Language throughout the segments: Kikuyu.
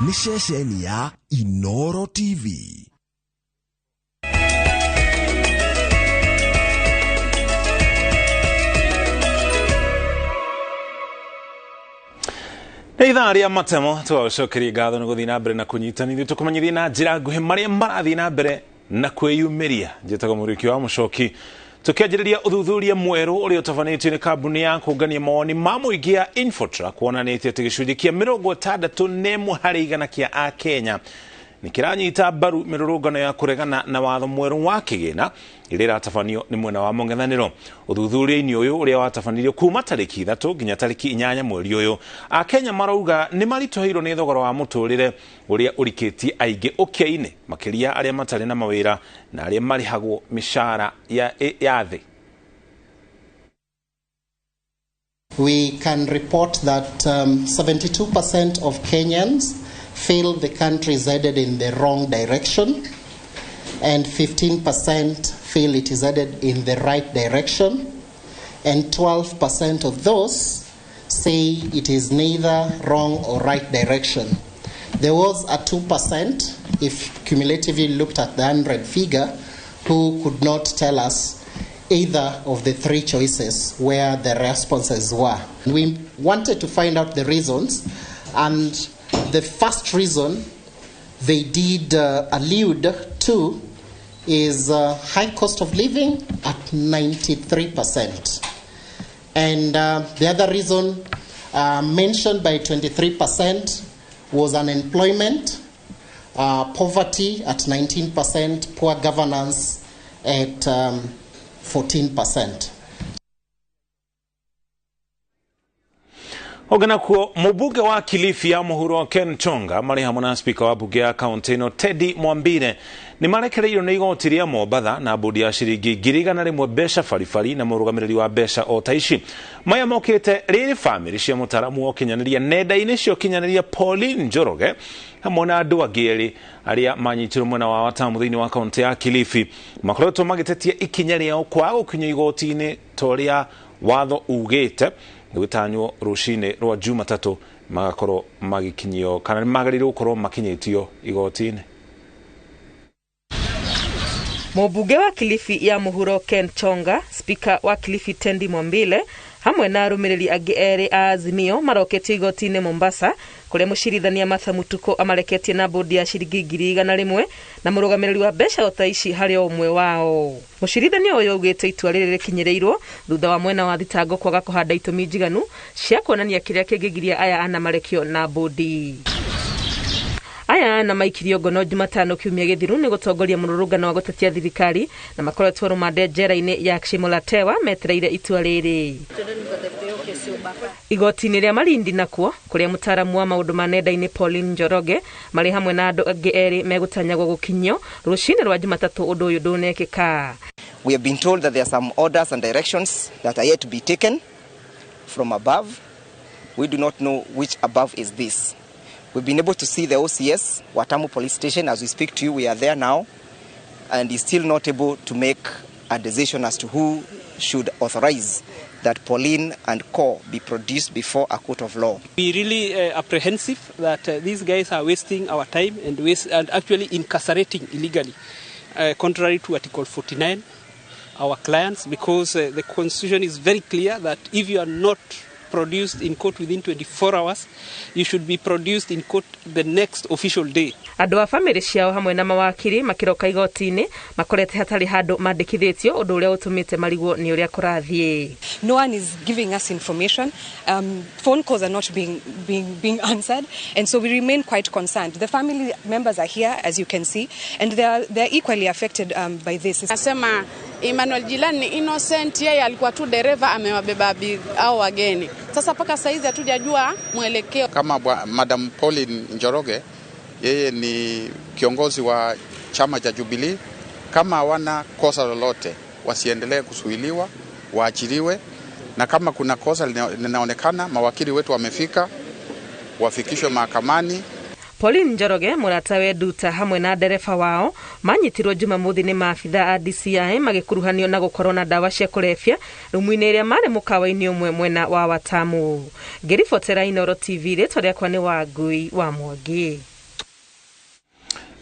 Nĩ ceceni ya Inoro TV. Nĩ ithaa rĩa matemo tũgacokeria ngatho nĩ gũthiĩ na mbere na kũnyitanithio tũkũmenyithie na njĩra nguhĩ marĩa marathiĩ na mbere na kwĩyumĩria. Njĩtagwo Mũrĩki wa Mũcoki. Tũkĩanjĩrĩria ũthuthuria mwerũ ũrĩa ũtabanĩtio nĩ kambuni ya kũngania mawoni ma mũingĩ ya Infotrack wonanĩtie atĩ gĩcunjĩ kĩa 61 harĩ igana kĩa Akenya nĩ kĩranyita mbaru mĩrũrũngano ya kũregana na watho mwerũ wa kĩgĩna ĩrĩa ĩratabanio nĩ mwena wa mũng'ethanĩro. Ũthuthuria-inĩ ũyũ ũrĩa watabanirio kuma tarĩki 3 nginya tarĩki 8 mweri ũyũ, Akenya marauga nĩ maritũhĩirwo nĩ thogora wa mũtũrĩre ũrĩa ũrikĩtie aingĩ ũkĩa-inĩ, makĩria arĩa matarĩ na mawĩra na arĩa marĩhagwo mĩcara ya thĩ. We can report that 72% of Kenyans feel the country is headed in the wrong direction, and 15% feel it is headed in the right direction, and 12% of those say it is neither wrong or right direction. There was a 2%, if cumulatively looked at the 100 figure, who could not tell us either of the three choices where the responses were. We wanted to find out the reasons, and the first reason they did allude to is high cost of living at 93%. And the other reason mentioned by 23% was unemployment, poverty at 19%, poor governance at 14%. Oganakuo mubunge wa Kilifi ya Muhuro Ken Chonga marĩ hamwe na speaker wa bunge ya kaunti ĩno Teddy Mwambire nĩ marekereirio nĩ igoti rĩa Mombatha na bodi ya ciringi 100,000 mbeca baribari na mũrũgamĩrĩri wa mbeca o ta ici. Maya mokĩte rĩrĩ famĩlĩ cia mũtaramu wa ũkinyanĩria nenda-inĩ cia ũkinyanĩria Pauline Njoroge hamwe na andũ angĩ erĩ arĩa manyitirwo mwena wa Watamu thĩinĩ wa kaunti ya Kilifi makoretwo magĩtetia ikinya rĩao kwaga gũkinya igoti-inĩ ta ũrĩa watho ugĩte. Gwĩtanywo rũcinĩ rwa Jumatatũ magakorwo magĩkinyio kana nĩ magĩrĩirwo gũkorwo makinyĩtio igoti-inĩ. Mũmbunge wa Kilifi ya Muhuro Ken Chonga, speaker wa Kilifi Tendi Mwambile hamwe na arũmĩrĩri angĩ erĩ a Azimio maroketio igoti-inĩ Mombasa kũrĩa mũcirithania Martha Mutuku amareketie na bodi ya ciringi 100,000 na mũrũgamĩrĩri wa mbeca o ta ici harĩ o ũmwe wao. Mũcirithania ũyũ augĩte itua rĩrĩ rĩkinyĩrĩirwo thutha wa mwena wa thitango kwaga kũhanda itũmi njiganu cia kuonania kĩrĩa kĩngĩgiria aya ana marekio na bodi. Aya na maikirio ngono Jumatano kiumia gĩthiru nĩ gũtongoria mũrũrũngano wa gũtetia thirikari na makoretwo rũmande njera-inĩ ya Shimolatewa metereire itua rĩrĩ. Igoti-inĩ rĩa Malindi nakuo kũrĩa mũtaaramu wa maũndũ ma nenda-inĩ Pauline Njoroge marĩ hamwe na andũ angĩ erĩ megũtanyagwo gũkinyio rũcinĩ rwa Jumatatũ ũndũ ũyũ ndũnekĩka. We have been told that there are some orders and directions that are yet to be taken from above. We do not know which above is this. We've been able to see the OCS, Watamu Police Station. As we speak to you, we are there now, and is still not able to make a decision as to who should authorize that Pauline and Co be produced before a court of law. We really apprehensive that these guys are wasting our time and actually incarcerating illegally, contrary to Article 49, our clients, because the Constitution is very clear that if you are not produced in court within 24 hours, you should be produced in court the next official day. Andũ a famĩlĩ ciao hamwe na mawakiri makĩroka igoti-inĩ makorete hatarĩ handũ mandĩkithĩtio ũndũ ũrĩa ũtũmĩte marigwo nĩ ũrĩa kũrathiĩ. No one is giving us information. Phone calls are not being answered, and so we remain quite concerned. The family members are here, as you can see, and they are equally affected by this. Nasema Emmanuel Jilani ni innocent, yeye alikuwa tu dereva amewabeba au wageni. Sasa paka saizi hatujajua mwelekeo. Kama Madam Pauline Njoroge, yeye ni kiongozi wa chama cha Jubilee, kama hawana kosa lolote wasiendelee kusuiliwa, waachiliwe, na kama kuna kosa linaonekana mawakili wetu wamefika, wafikishwe mahakamani. Pauline Njoroge mũratawe Nduta hamwe na ndereba wao manyitirwo Jumamothi nĩ maabitha a DCI magĩkuruhanio na gũkorwo na ndawa cia kũrebia rumu-inĩ ĩrĩa marĩ mũkawa-inĩ ũmwe mwena wa Watamu. Ngĩribotera Inooro TV, rĩtwa rĩakwa nĩ Wangui wa Mwangi.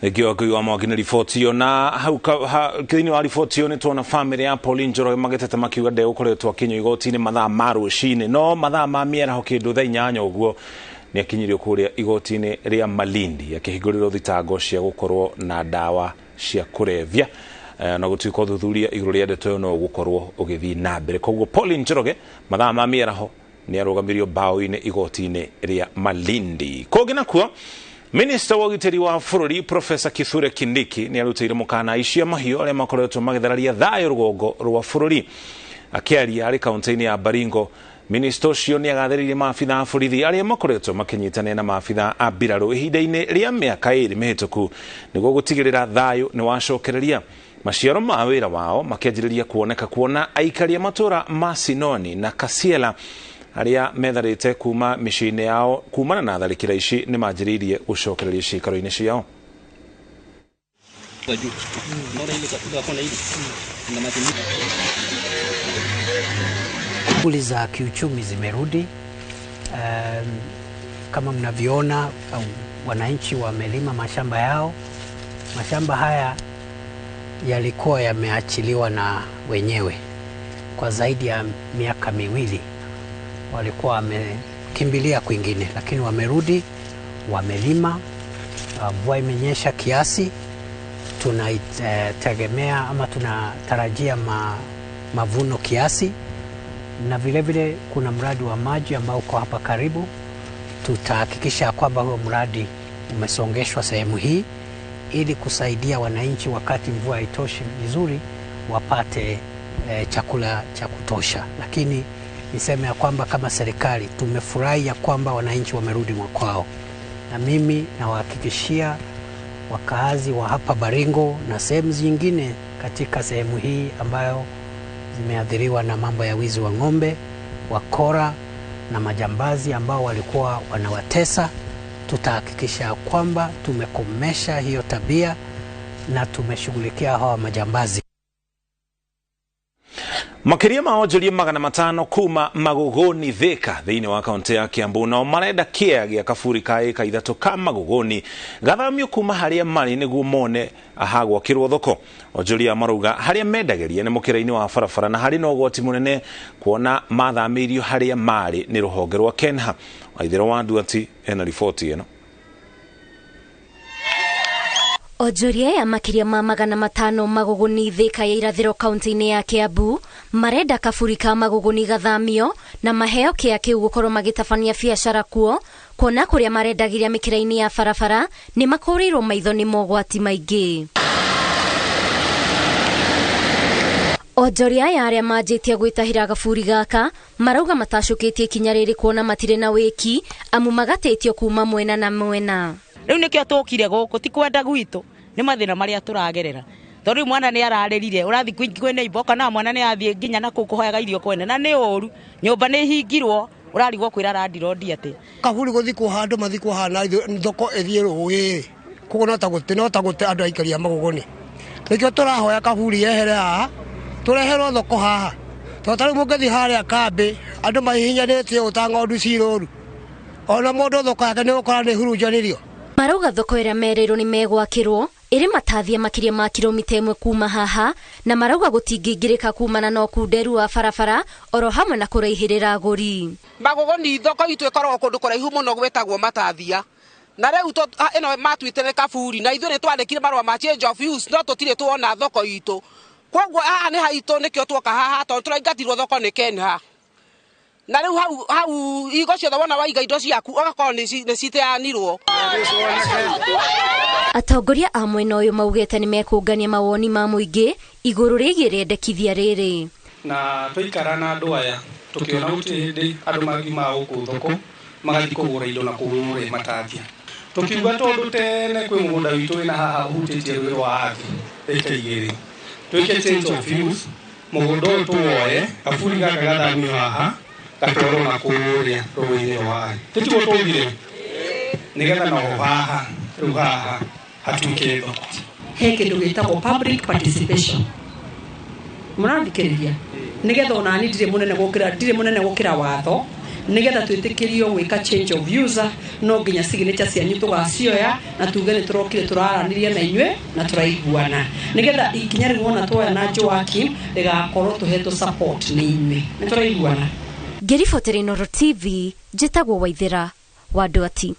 Thengio Wangui wa Mwangi nĩ riboti ĩyo. Na hau thĩinĩ wa riboti ĩyo nĩ tuona famĩlĩ ya Pauline Njoroge magĩteta makiuga ndegũkoretwo akinyio igoti-inĩ mathaa ma rũcinĩ, no mathaa ma mĩaraho kĩndũ thaa 8 ũguo nĩ akinyirio kũrĩa igoti-inĩ rĩa Malindi akĩhingũrĩrwo thitango cia gũkorwo na ndawa cia kũrebia, na gũtuĩka ũthuthuria igũrũ rĩa ndeto ĩyo no ũgũkorwo ũgĩthiĩ na mbere. Koguo Pauline Njoroge mathaa ma mĩaraho nĩ arũgamirio mbaũ-inĩ igoti-inĩ rĩa Malindi. Kũngĩ nakuo, Minista wa ũgitĩri wa bũrũri Profesa Kithure Kindiki nĩ arutĩire mũkana aici a mahiũ arĩa makoretwo magĩthararia thayũ rũgongo rwa bũrũri. Akĩaria arĩ kaunti-inĩ ya Baringo, minista ũcio nĩ agathĩrĩirie maabitha a borithi arĩa makoretwo makĩnyitanĩra na maabitha a mbirarũ ihinda-inĩ rĩa mĩaka 2 mĩhĩtũku nĩguo gũtigĩrĩra thayũ nĩ wacokereria. Maciaro ma wĩra wao makĩanjĩrĩria kuoneka kuona aikari a matũũra ma Sinoni na Kasiela arĩa metharĩte kuma mĩciĩ-inĩ yao kumana na tharĩkĩra ici nĩ manjĩrĩirie gũcokereria ciikaro-inĩ ciao. Shughuli za kiuchumi zimerudi. Kama mnavyoona, wananchi wamelima mashamba yao. Mashamba haya yalikuwa yameachiliwa na wenyewe kwa zaidi ya miaka 2. Walikuwa wamekimbilia kwingine, lakini wamerudi, wamelima. Mvua imenyesha kiasi, tunategemea ama tunatarajia mavuno kiasi, na vile vile kuna mradi wa maji ambao uko hapa karibu. Tutahakikisha kwamba huo mradi umesongeshwa sehemu hii ili kusaidia wananchi wakati mvua haitoshi vizuri wapate chakula cha kutosha. Lakini niseme ya kwamba kama serikali tumefurahi ya kwamba wananchi wamerudi mwakwao, na mimi nawahakikishia wakaazi wa hapa Baringo na sehemu zingine katika sehemu hii ambayo zimeathiriwa na mambo ya wizi wa ng'ombe, wakora na majambazi ambao walikuwa wanawatesa, tutahakikisha kwamba tumekomesha hiyo tabia na tumeshughulikia hawa majambazi. Makiria ma onjoria 500 kuma Magogoni Thika thiini wa kaunti ya Kiambu nao marenda kĩa gĩa kaburi ka ĩka 3 ka Magogoni gathamio kuma harĩa marĩ nĩguo mone hagwakĩrwo thoko. Onjoria marauga harĩa mendagĩria nĩ mũkĩra-inĩ wa barabara na harĩ na ũgwati mũnene kuona mathamĩirio harĩa marĩ nĩ rũhonge rwa Kenha. Waithĩro wa Nduati ena riboti ĩno. Onjoria ya makiria ma 500 Magogoni Thika ya irathĩro kaunti-inĩ ya Kiambu marenda kaburi ka Magogoni gathamio na maheo kĩa kĩu gũkorwo magĩtabania biacara kuo, kuona kũrĩa marendagĩria mĩkĩra-inĩ ya barabara nĩ makũrĩirwo maitho nĩ mogwati maingĩ. Onjoria aya arĩa manjĩtie gwĩtahĩra gaburi gaka marauga matacũkĩtie ikinya rĩrĩ kuona matirĩ na wĩki amu magatĩtio kuma mwena na mwena. Rĩu nĩkĩo tũkire gũkũ, ti kwenda gwitũ, nĩ mathĩna marĩa tũragerera. Tondũ rĩu mwana nĩ ararĩrire, ũrathiĩ kwĩ neighbor kana mwana nĩ athiĩ nginya na kũu kũhoyaga irio kwene, na nĩ ũru, nyũmba nĩ ihingirwo, ũrarigwo kwĩra landlord atĩ. Kaburi gũthikwo handũ mathikwo hana thoko ĩthiĩ rũĩ, koguo no ta gũte andũ aikari a Magogoni. Nĩkĩo tũrahoya kaburi yehere haha, tũreherwo thoko haha. Tondũ ta rĩu mũngĩthiĩ harĩa kambĩ, andũ mahihinyanĩte ũũ ta ng'ondu ci rũru. Ona mũndũ thoko yake nĩ ũgũkora nĩ hurunjanĩrio. Marauga thoko ĩrĩa merĩirwo nĩ megwakĩrwo ĩrĩ matathia makĩria ma kilomita 1 kuma haha, na marauga gũtingĩingĩrĩka kumana na ũkunderu wa barabara oro hamwe na kũraihĩrĩra agũri. Magogoni thoko itũ ĩkoragwo kũndũ kũraihu mũno gwĩtagwo Matathia, na rĩu ĩno matuĩte nĩ kaburi, na ithuĩ nĩ twandĩkire marũa ma change of use no tũtirĩ tuona thoko itũ. Koguo haha nĩ haitũ nĩkĩo tuoka haha tondũ tũraingatirwo thoko nĩ Kenha. Na rĩu hau igo ciothe wona waiga indo ciaku ũgakorwo nĩ citeanirwo. Atongoria a mwena ũyũ maugĩte nĩ mekũngania mawoni ma mũingĩ igũrũ rĩgiĩ rĩendekithia rĩrĩ. Na twaikara na andũ aya tũkĩona gũtirĩ hĩndĩ andũ mangiuma gũkũ thoko magathiĩ kũgũra indo na kũu Matathia. Tũkiuga tondũ tene kwĩ mũgũnda witũ wĩna haha ũhutĩtie rũĩ rwa Athi ĩka 2, twĩke change of use, mũgũnda ũyũ tũwoe, kaburi gaka gathamio haha gatwarwo na kũrĩa rũĩ-inĩ rwa Athi. Tĩtiguo twaugire? Nigetha naho haha rĩu haha hatuĩke thoko. He kĩndũ gĩtagwo public participation. Mũrathikĩrĩria? Nĩgetha onani ndirĩ mũnene gũkĩra watho, nĩgetha twĩtĩkĩrio gwĩka change of user, no nginya signature cianyu tũgacioya na tuge nĩ tũrokire tũraranĩria na inyuĩ na tũraiguana, nĩgetha ikinya rĩu wona tuoya na Joakim rĩgakorwo tũhetwo support nĩ inyuĩ. Nĩ tũraiguana? Ngĩribotera Inooro TV, njĩtagwo Waithera wa Ndwati.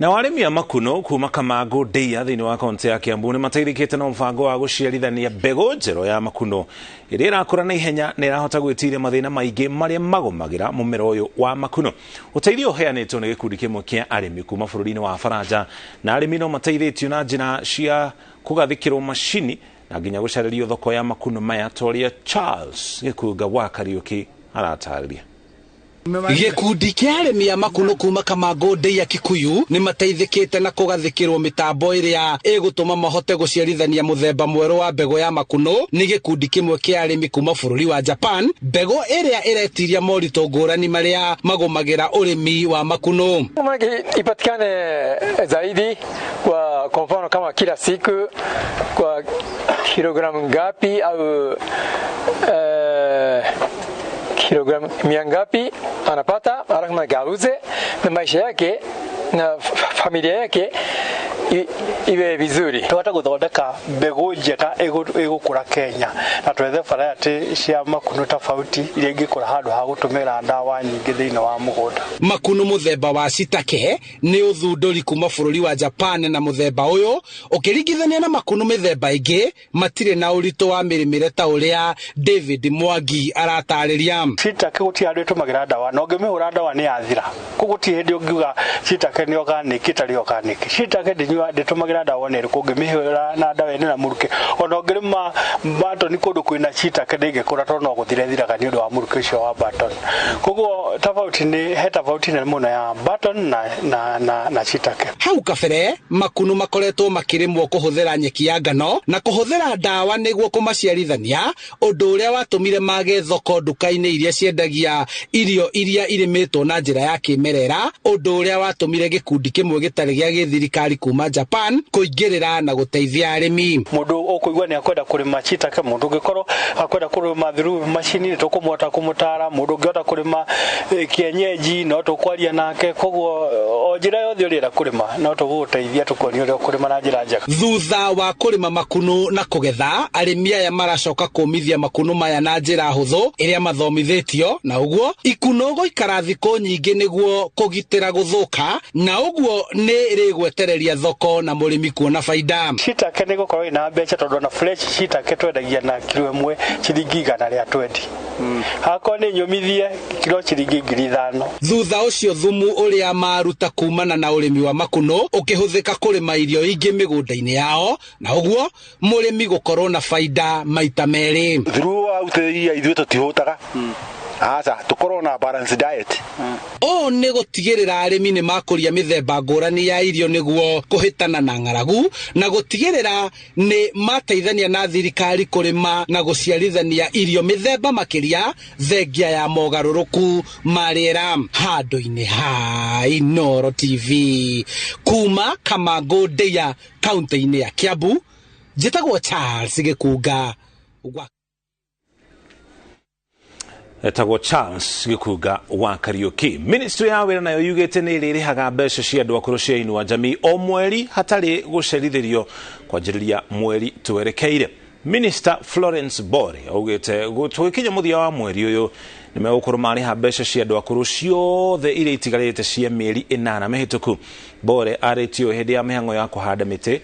Na arĩmi a makuno kuma Kamangu Ndeia thĩinĩ wa kaunti ya Kiambu nĩ mateithĩkĩte na mũbango wa gũciarithania mbegũ njerũ ya makuno ĩrĩa ĩrakũra na ihenya na ĩrahota gwĩtiria mathĩna maingĩ marĩa magũmagĩra mũmera ũyũ wa makuno. Ũteithio ũheanĩtwo nĩ gĩkundi kĩmwe kĩa arĩmi kuma bũrũri-inĩ wa Faranja, na arĩmi no mateithĩtio na njĩra cia kũgathĩkĩrwo macini na nginya gũcarĩrio thoko ya makuno maya, ta ũrĩa Charles Gĩkunga wa Kariũki aratarĩria. Gĩkundi kĩa arĩmi a makuno kuma Kamangu Ndeia Kikuyu nĩ mateithĩkĩte na kũgathĩkĩrwo mĩtambo ĩrĩa ĩgũtũma mahote gũciarithania mũthemba mwerũ wa mbegũ ya makuno. Nĩ gĩkundi kĩmwe kĩa arĩmi kuma bũrũri wa Japan, mbegũ ĩrĩa ĩretiria moritũ ngũrani marĩa magũmagĩra ũrĩmi wa makuno. Ipatikane zaidi kwa mfano kama kila siku kwa kilogramu ngapi au kilogramu mia ngapi anapata, alafu auze na maisha yake na familia yake iwe vizuri. Twata guthondeka mbegu njega igukura Kenya na twethe variety cia makuno tofauti iria ingikura handu ha gutumira ndawa nyingi thiini wa mugunda. Makuno muthemba wa Shitake ni uthunduri kuma bururi wa Japan, na muthemba uyu ukiringithania na makuno mithemba ingi matire na uritu wa mirimire ta uria David Mwangi aratariria. Shitake guti handu itumagira ndawa, na ungimihura ndawa ni yathira, koguo ti hindi ungiuga Shitake ni organic itari organic. Shitake nditumagira ndawa nä ĩrĩkũ ũngĩmĩhũra na ndawa ĩno na mũrukĩ, ona ũngĩrĩma batoni kũndũ kwĩna Shitake ndĩngĩkũra tondũ no gũthira ĩthiraga nĩ ũndũ wa mũrukĩ ũcio wa baton. Koguo tofauti nĩ he tofauti nene mũno ya baton na Shitake. Hau kabere makuno makoretwo makĩrĩmwo kũhũthĩra nyeki ya ngano na kũhũthĩra ndawa nĩguo kũmaciarithania, ũndũ ũrĩa watũmire mage thoko nduka-inĩ iria ciendagia irio iria irĩmĩtwo na njĩra ya kĩmerera, ũndũ ũrĩa watũmire gĩkundi kĩmwe gĩtarĩ gĩa gĩthirikari kuma Japan kũingĩrĩra na gũteithia arĩmi. Mũndũ ũkũigua nĩ akwenda kũrĩma Shitake, mũndũ ũngĩkorwo akwenda kũrĩma through macini nĩ tũkũmũhota kũmũtara, mũndũ ũngĩhota kũrĩma kienyeji no tũkwaria nake, koguo o njĩra yothe ũrĩa kũrĩma no tũgũgũteithia tũkuonie ũrĩa ũkũrĩma na njĩra njega. Thutha wa kũrĩma makuno na kũgetha, arĩmi aya maracoka kũmithia makuno maya na njĩra hũthũ ĩrĩa mathomithĩtio, na ũguo ikuno gũikara thikũ nyingĩ nĩguo kũgitĩra gũthũka, na ũguo nĩ rĩgwetereria thoko na mũrĩmi kuona faida. Shitake nĩ gũkorwo ĩna mbeca tondũ ona fresh Shitake twendagia na kilo ĩmwe ciringi 120. Hakorwo nĩ nyũmithie kilo ciringi 5,000. Thutha ũcio thumu ũrĩa maruta kumana na ũrĩmi wa makuno ũkĩhũthĩka kũrĩma irio ingĩ mĩgũnda-inĩ yao, na ũguo mũrĩmi gũkorwo na faida maita merĩ. Through out ithuĩ tũtihũtaga, aca tukorwo na balanced diet. Ũũ nĩ gũtigĩrĩra arĩmi nĩ makũria mĩthemba ngũrani ya irio nĩguo kũhĩtana na ng'aragu, na gũtigĩrĩra nĩ mateithania na thirikari kũrĩma na gũciarithania irio mĩthemba makĩria thengia ya mogarũrũku ma rĩera. Handũ-inĩ ha Inooro TV kuma Kamangu Ndeia kaunti-inĩ ya Kiambu, njĩtagwo Charles Gĩkunga. Etagwo Charles Gĩkunga wa Kariũki. Ministry ya wĩra nayo yugĩte nĩ ĩrĩrĩhaga mbeca cia andũ akũrũ cia Inua Jamii o mweri hatarĩ gũcerithĩrio kwanjĩrĩria mweri twerekeire. Minister Florence Bore augĩte tũgĩkinya mũthia wa mweri ũyũ nĩ megũkorwo marĩha mbeca cia andũ akũrũ ciothe iria itigarĩte cia mĩeri 8 mĩhĩtũku. Bore arĩtio hĩndĩ ya mĩhang'o ya kũhanda mĩtĩ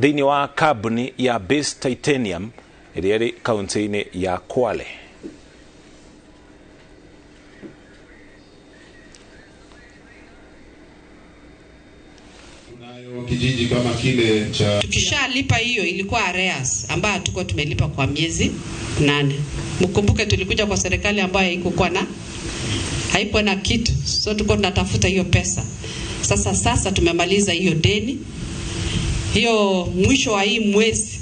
thĩinĩ wa kambuni ya Base Titanium ĩrĩa ĩrĩ kaunti-inĩ ya Kwale. Kijiji kama kile cha tukishalipa hiyo ilikuwa arrears ambayo hatuko tumelipa kwa miezi 8. Mkumbuke tulikuja kwa serikali ambayo haikuwa na kitu, so tuko tunatafuta hiyo pesa. Sasa tumemaliza hiyo deni. Hiyo mwisho wa hii mwezi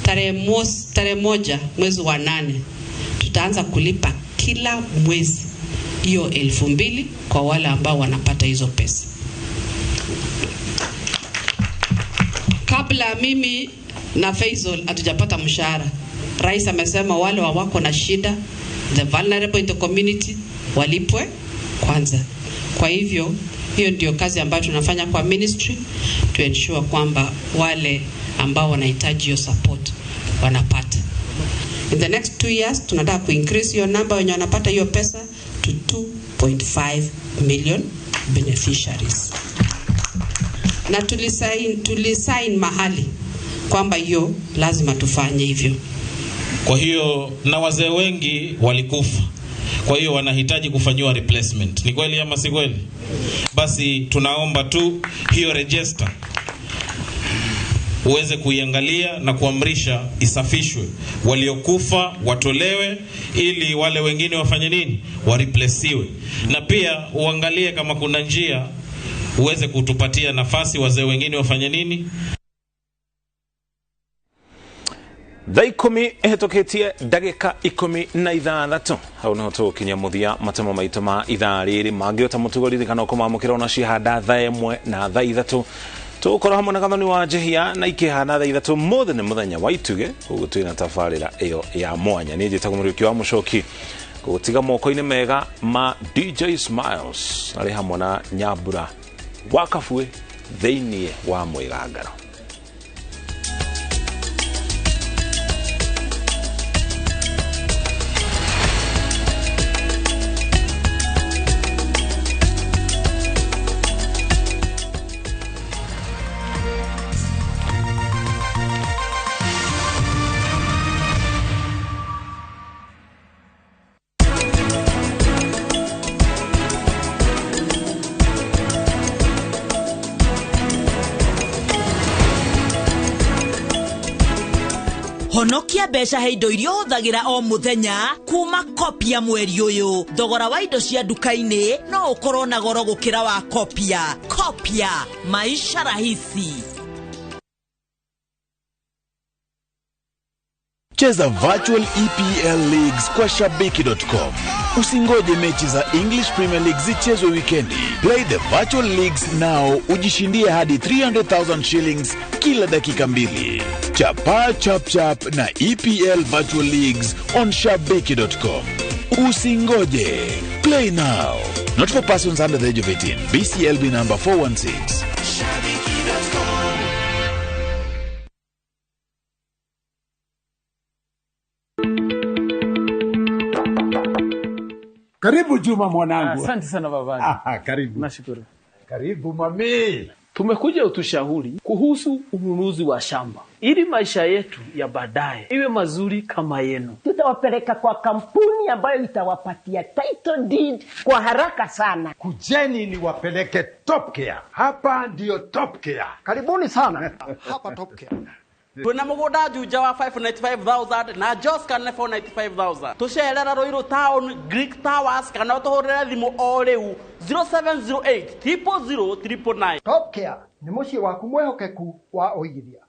tarehe 1 mwezi wa 8 tutaanza kulipa kila mwezi hiyo 2,000 kwa wale ambao wanapata hizo pesa. Kabla mimi na Faisal hatujapata mshahara, rais amesema wale wako na shida, the vulnerable in the community, walipwe kwanza. Kwa hivyo hiyo ndio kazi ambayo tunafanya kwa ministry to ensure kwamba wale ambao wanahitaji hiyo support wanapata. In the next 2 years tunataka kuincrease hiyo number wenye wanapata hiyo pesa to 2.5 million beneficiaries. Na tulisign mahali kwamba hiyo lazima tufanye hivyo. Kwa hiyo na wazee wengi walikufa, kwa hiyo wanahitaji kufanyiwa replacement. Ni kweli ama si kweli? Basi tunaomba tu hiyo register uweze kuiangalia na kuamrisha isafishwe, waliokufa watolewe, ili wale wengine wafanye nini, wareplaciwe. Na pia uangalie kama kuna njia uweze kutupatia nafasi wazee wengine wafanye nini. Thaa 10 ihĩtũkĩtie ndagĩka 16 hau nĩho tũgũkinyia mũthia matemo maitũ ma ithaa rĩrĩ. Mangĩota mũtugo ririkana ũkũmamũkĩra ona cihanda thaa 1 na thaa 3. Tũgũkorwo hamwe na Gathoni wa Njihia na ikĩhana thaa 3 mũthĩ nĩ mũthenya wa ituge, koguo twĩna tabarĩra ĩyo ya mwanya. Niĩ njĩtagwo Mũriũki wa Mũcoki, gũtiga moko-inĩ mega ma DJ Smiles arĩ hamwe na Nyambura wa Kabue thĩinĩ wa Mwĩgangaro. Honokia mbeca he indo iria ũhũthagĩra o mũthenya kuma Kopia mweri ũyũ. Thogora wa indo cia nduka-inĩ no ũkorwo na goro gũkĩra wa Kopia. Kopia, maisha rahisi. Cheza virtual EPL Leagues kwa Shabiki.com. Usingoje mechi za English Premier League zichezwe wikendi. Play the virtual leagues now, ujishindie hadi 300,000 shillings kila dakika 2. Chapa chap chap na EPL Virtual Leagues on Shabiki.com. Usingoje. Play now. Not for persons under the age of 18. BCLB number 416. Shabiki.com. Karibu Juma mwanangu. Asante sana babangu. Karibu. Nashukuru. Karibu mami. Tumekuja utushauri kuhusu ununuzi wa shamba ili maisha yetu ya baadaye iwe mazuri kama yenu. Tutawapeleka kwa kampuni ambayo itawapatia title deed kwa haraka sana. Kujeni niwapeleke Top Care. Hapa ndio Top Care. Karibuni sana. Hapa Top Care. Twina mugunda Juja wa 595,000 na Joscan 495,000. Tucerera Ruiru Town Greek Towers kana utuhurire thimu o riu 0708 000 999. Top Care ni muciĩ waku mwehokeku wa ũigithia.